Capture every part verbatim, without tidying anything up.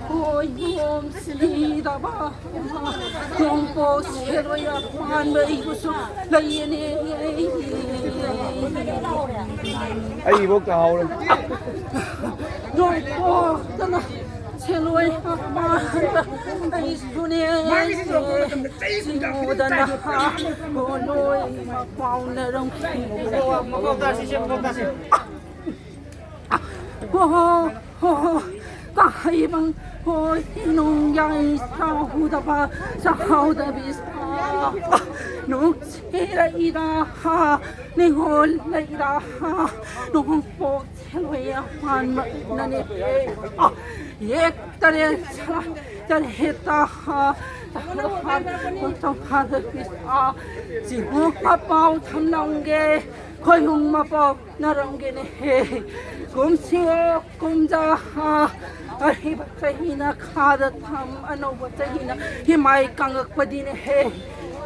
ꯍꯣꯏ, ꯅꯣꯡ ꯁꯤꯗꯕ, ꯅꯣꯡꯄꯣꯛ ꯁꯦꯔꯣꯏ ꯑꯄꯥꯟꯕ ꯑꯩꯕꯨꯁꯨ ꯂꯩꯌꯦꯅꯦ꯫ ꯑꯩ ꯏꯕꯣꯛꯇ ꯍꯥꯎꯔꯦ꯫ ꯅꯣꯡꯄꯣꯛꯇꯅ ꯁꯦꯂꯣꯏ ꯑꯃ ꯑꯩꯁꯨꯅꯦ ꯆꯤꯡꯉꯨꯗꯅ ꯀꯣꯂꯣꯏ ꯃꯄꯥꯎꯅꯔꯝꯈꯤꯅꯤꯀꯣ꯫ ꯍꯣ ꯍꯣ ꯍꯣ ꯍꯣ꯫ ꯀꯥꯍꯩꯕꯪ ꯍꯣꯏ ꯅꯨꯡꯌꯥꯏ ꯆꯥꯍꯧꯗꯕ ꯆꯥꯍꯧꯗꯕꯤ ꯅꯨꯡꯁꯤꯔꯛꯏꯗ ꯅꯤꯡꯉꯣꯜ ꯂꯩꯗ ꯅꯣꯡꯄꯣꯛ ꯁꯦꯂꯣꯏ ꯑꯄꯥꯟꯕꯅꯅꯦ꯫ ꯌꯦꯛ ꯇꯔꯦꯠ ꯁꯂꯥꯏ ꯇꯔꯦꯠꯇ ꯆꯥꯍꯧꯗꯕ ꯆꯥꯍꯧꯗꯕꯤ ꯆꯤꯡꯉꯨ ꯃꯄꯥꯎ ꯊꯝꯂꯝꯒꯦ꯫ ꯈꯣꯏꯍꯨꯝ ꯃꯄꯥꯎ ꯅꯔꯝꯒꯦꯅꯦꯍꯦ꯫ ꯀꯨꯝꯁꯤꯑꯣ ꯀꯨꯝꯖꯥ ꯑꯔꯤꯕ ꯆꯍꯤꯅ ꯈꯥꯗ ꯊꯝ ꯑꯅꯧꯕ ꯆꯍꯤꯅ ꯍꯤꯃꯥꯏ ꯀꯪꯉꯛꯄꯗꯤꯅꯦꯍꯦ꯫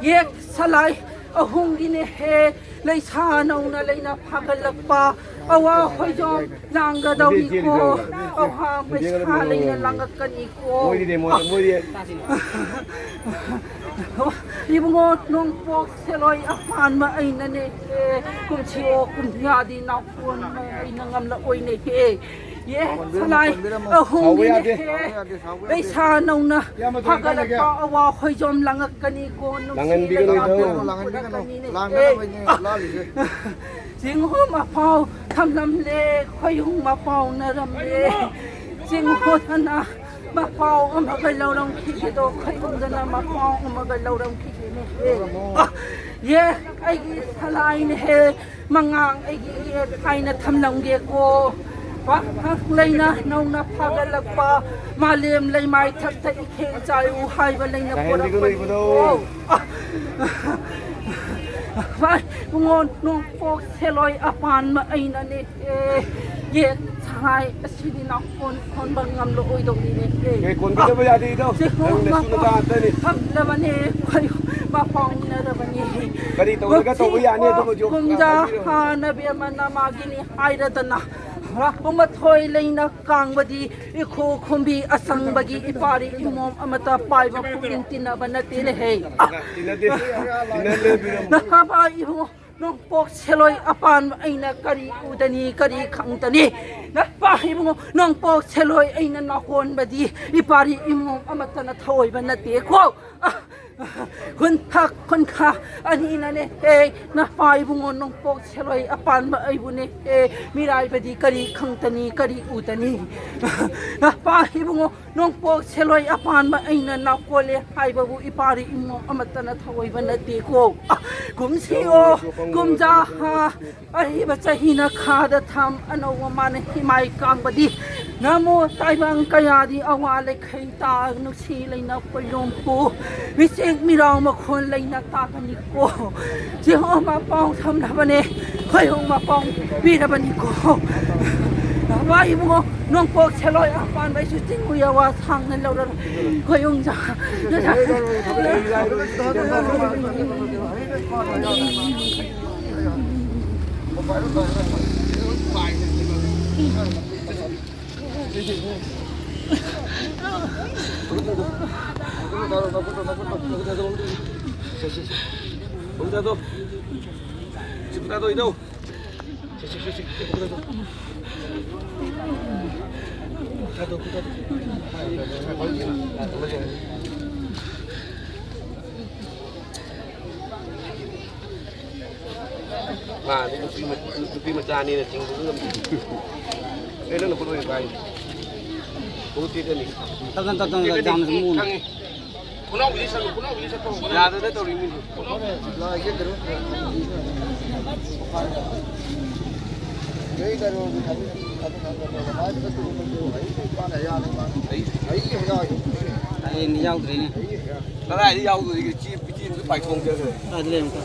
ꯌꯦꯛ ꯁꯂꯥꯏ ꯑꯍꯨꯝꯒꯤꯅꯦꯍꯦ꯫ ꯂꯩꯁꯥ ꯅꯧꯅ ꯂꯩꯅ ꯐꯥꯒꯠꯂꯛꯄ ꯑꯋꯥ ꯍꯣꯏꯖꯣꯝ ꯂꯥꯡꯒꯗꯧꯔꯤꯀꯣ꯫ ꯑꯋꯥ ꯃꯩꯁꯥ ꯂꯩꯅ ꯂꯥꯡꯉꯛꯀꯅꯤꯀꯣ꯫ ꯏꯕꯨꯡꯉꯣ ꯅꯣꯡꯄꯣꯛ ꯁꯦꯂꯣꯏ ꯑꯄꯥꯟꯕ ꯑꯩꯅꯅꯦ꯫ ꯀꯨꯝꯁꯤꯑꯣ ꯀꯨꯝꯌꯥꯗꯤ ꯅꯥꯎꯄꯣꯟ ꯑꯩꯅ ꯉꯝꯂꯛꯑꯣꯏꯅꯦꯍꯦ꯫ ꯌꯦ ꯁꯂꯥꯏ ꯑꯍꯨꯝꯒꯤꯅꯦꯍꯦ꯫ ꯂꯩꯁꯥ ꯅꯧꯅ ꯐꯒꯠꯂꯛꯄ ꯑꯋꯥ ꯍꯣꯏꯖꯣꯝ ꯂꯥꯡꯉꯛꯀꯅꯤꯀꯣ꯫ ꯅꯨꯡꯁꯤꯔꯒ ꯂꯥꯡꯍꯟꯕꯤꯒꯅꯨ꯫ ꯄꯦꯟꯅ ꯂꯥꯡꯉꯛꯀꯅꯤꯅꯦꯍꯦ꯫ ꯆꯤꯡꯍꯣ ꯃꯄꯥꯎ ꯊꯝꯂꯝꯂꯦ, ꯈꯣꯏꯍꯨꯝ ꯃꯄꯥꯎ ꯅꯔꯝꯂꯦ꯫ ꯆꯤꯡꯍꯣꯗꯅ ꯃꯄꯥꯎ ꯑꯃꯒ ꯂꯧꯔꯝꯈꯤꯒꯦꯗꯣ, ꯈꯣꯏꯍꯨꯝꯗꯅ ꯃꯄꯥꯎ ꯑꯃꯒ ꯂꯧꯔꯝꯈꯤꯒꯦꯅꯦꯍꯦ꯫ ꯑ, ꯌꯦ, ꯑꯩꯒꯤ ꯁꯂꯥꯏꯅꯦꯍꯦ꯫ ꯃꯉꯥꯡ ꯑꯩꯒꯤ ꯏꯌꯦꯛ ꯍꯥꯏꯅ ꯊꯝꯂꯝꯒꯦꯀꯣ꯫ ꯄꯥꯛ ꯂꯩꯅ ꯅꯧꯅ ꯐꯥꯒꯠꯂꯛꯄ ꯃꯥꯂꯦꯝ ꯂꯩꯃꯥꯏ ꯊꯛꯇ ꯏꯈꯦꯡ ꯆꯥꯏꯌꯨ ꯍꯥꯏꯕ ꯂꯩꯅ ꯄꯣꯔꯛꯄꯅꯤꯀꯣ꯫ ꯚꯥꯏ ꯏꯕꯨꯡꯉꯣ, ꯅꯣꯡꯄꯣꯛ ꯁꯦꯂꯣꯏ ꯑꯄꯥꯟꯕ ꯑꯩꯅꯅꯦ꯫ ꯑꯦ, ꯌꯦꯛ ꯁꯉꯥꯏ ꯑꯁꯤꯗꯤ ꯅꯥꯎ ꯀꯣꯟ ꯀꯣꯟꯕ ꯉꯝꯂꯛꯑꯣꯏꯗꯧꯔꯤꯅꯦ꯫ ꯑꯦ, ꯀꯣꯟꯕꯤꯗꯕ ꯌꯥꯗꯦ ꯏꯙꯧ꯫ ꯁꯤ ꯅꯪ ꯅꯁꯨ ꯅꯆꯥ ꯉꯥꯛꯇꯅꯤ꯫ ꯐꯪꯗꯕꯅꯦ, ꯑꯩꯈꯣꯏ ꯃꯄꯥꯎꯅꯗꯕꯅꯦ꯫ ꯀꯔꯤ ꯇꯧꯔꯒ ꯇꯧꯕ ꯌꯥꯅꯤ ꯑꯗꯨꯃꯗꯤ ꯀꯨꯝꯖꯥ ꯍꯥꯏꯕꯤꯔꯣ꯫ ꯍꯥꯟꯅꯕꯤ ꯑꯃꯅ ꯃꯥꯒꯤꯅꯤ ꯍꯥꯏꯔꯗꯅ ꯃꯊꯣꯏ ꯂꯩꯅ ꯀꯥꯡꯕꯗꯤ ꯏꯈꯣ ꯈꯨꯝꯕꯤ ꯑꯁꯪꯕꯒꯤ ꯏꯄꯥꯔꯤ ꯏꯃꯣꯝ ꯑꯃꯠꯇ ꯄꯥꯏꯕ ꯄꯨꯛꯅꯤꯡ ꯇꯤꯟꯅꯕ ꯅꯠꯇꯦꯅꯦꯍꯦ꯫ ꯇꯤꯟꯅꯗꯦ꯫ ꯇꯤꯟꯅꯗꯦ ꯏꯕꯦꯝꯃ꯫ ꯅꯍꯥꯕ ꯏꯕꯨꯡꯉꯣ, ꯅꯣꯡꯄꯣꯛ ꯁꯦꯂꯣꯏ ꯑꯄꯥꯟꯕ ꯑꯩꯅ ꯀꯔꯤ ꯎꯗꯅꯤ, ꯀꯔꯤ ꯈꯪꯗꯅꯤ? ꯅꯄꯥ ꯏꯕꯨꯡꯉꯣ, ꯅꯣꯡꯄꯣꯛ ꯁꯦꯂꯣꯏ ꯑꯩꯅ ꯅꯥꯀꯣꯟꯕꯗꯤ ꯏꯄꯥꯔꯤ ꯏꯃꯣꯝ ꯑꯃꯠꯇꯅ ꯊꯑꯣꯏꯕ ꯅꯠꯇꯦꯀꯣ꯫ ꯑ, ꯈꯨꯟꯊꯛ ꯈꯨꯟꯈꯥ ꯑꯅꯤꯅꯅꯦ꯫ ꯑꯦ, ꯅꯄꯥ ꯏꯕꯨꯡꯉꯣ, ꯅꯣꯡꯄꯣꯛ ꯁꯦꯂꯣꯏ ꯑꯄꯥꯟꯕ ꯑꯩꯕꯨꯅꯦ꯫ ꯑꯦ, ꯃꯤꯔꯥꯏꯕꯗꯤ ꯀꯔꯤ ꯈꯪꯇꯅꯤ, ꯀꯔꯤ ꯎꯗꯅꯤ? ꯅꯄꯥ ꯏꯕꯨꯡꯉꯣ, ꯅꯣꯡꯄꯣꯛ ꯁꯦꯂꯣꯏ ꯑꯄꯥꯟꯕ ꯑꯩꯅ ꯅꯥꯀꯣꯜꯂꯦ ꯍꯥꯏꯕꯕꯨ ꯏꯄꯥꯔꯤ ꯏꯃꯣꯝ ꯑꯃꯠꯇꯅ ꯊꯑꯣꯏꯕ ꯅꯠꯇꯦꯀꯣ꯫ ꯑ, ꯀꯨꯝꯁꯤꯑꯣ, ꯀꯨꯝꯖꯥ ꯍꯥ, ꯑꯔꯤꯕ ꯆꯍꯤꯅ ꯈꯥꯗ ꯊꯝ ꯑꯅꯧꯕ ꯃꯥꯅ ꯍꯤꯃꯥꯏ ꯀꯥꯡꯕꯗꯤ ꯅꯃꯣ ꯇꯥꯏꯕꯪ ꯀꯌꯥꯗꯤ ꯑꯋꯥ ꯂꯩꯈꯩ ꯇꯥ ꯅꯨꯡꯁꯤ ꯂꯩꯅ ꯄꯣꯏꯂꯣꯝꯄꯨ ꯃꯤꯆꯦꯛ ꯃꯤꯔꯥꯎ ꯃꯈꯣꯟ ꯂꯩꯅ ꯇꯥꯕꯅꯤꯀꯣ꯫ ꯖꯦꯍꯣꯚꯥ ꯄꯥꯎ ꯊꯝꯂꯕꯅꯦ, ꯈꯣꯏꯍꯨꯝ ꯃꯄꯥꯎ ꯄꯤꯔꯕꯅꯤꯀꯣ꯫ ꯅꯄꯥ ꯏꯕꯨꯡꯉꯣ, ꯅꯣꯡꯄꯣꯛ ꯁꯦꯂꯣꯏ ꯑꯄꯥꯟꯕ ꯑꯩꯁꯨ ꯆꯤꯡ ꯎꯌꯥ ꯋꯥ ꯁꯥꯡꯅ ꯂꯧꯔꯒ ꯈꯣꯏꯍꯨꯝ ꯆꯥ-, ꯃꯥꯗꯤ ꯅꯨꯄꯤ ꯃ-, ꯅꯨꯄꯤ ꯃꯆꯥꯅꯤꯅ ꯆꯤꯡꯕꯁꯨ ꯉꯝꯗꯦ꯫ ꯑꯦ, ꯅꯪꯅ ꯈꯨꯠ ꯑꯣꯏꯅ ꯄꯥꯏ꯫ ꯈꯣꯡꯎꯞ ꯇꯦꯛꯀꯅꯤ꯫ ꯇꯞ ꯇꯞ ꯇꯞ ꯇꯞ ꯇꯦꯛꯀꯅꯤ꯫ ꯌꯥꯝꯅꯁꯨ ꯃꯨꯅ꯫ ꯈꯪꯉꯤ꯫ ꯈꯨꯅꯥꯎꯕꯤꯗꯤ ꯁꯠꯂꯨ, ꯈꯨꯅꯥꯎꯕꯤꯗꯤ ꯁꯠꯄ ꯍꯧꯔꯣ꯫ ꯌꯥꯗꯗꯅ ꯇꯧꯔꯤꯃꯤꯅꯦ꯫ ꯍꯌꯦꯡꯗꯤ ꯌꯥꯎꯗ꯭ꯔꯦꯅꯦ꯫ ꯀꯗꯥꯏꯗ ꯌꯥꯎꯗꯣꯔꯤꯒꯦ? ꯆꯦ ꯄꯤꯇꯤ ꯑꯃꯁꯨ ꯄꯥꯏꯊꯣꯛꯈ꯭ꯔꯦ꯫ ꯑꯗꯨ ꯂꯩ ꯑꯃꯨꯛꯀ꯫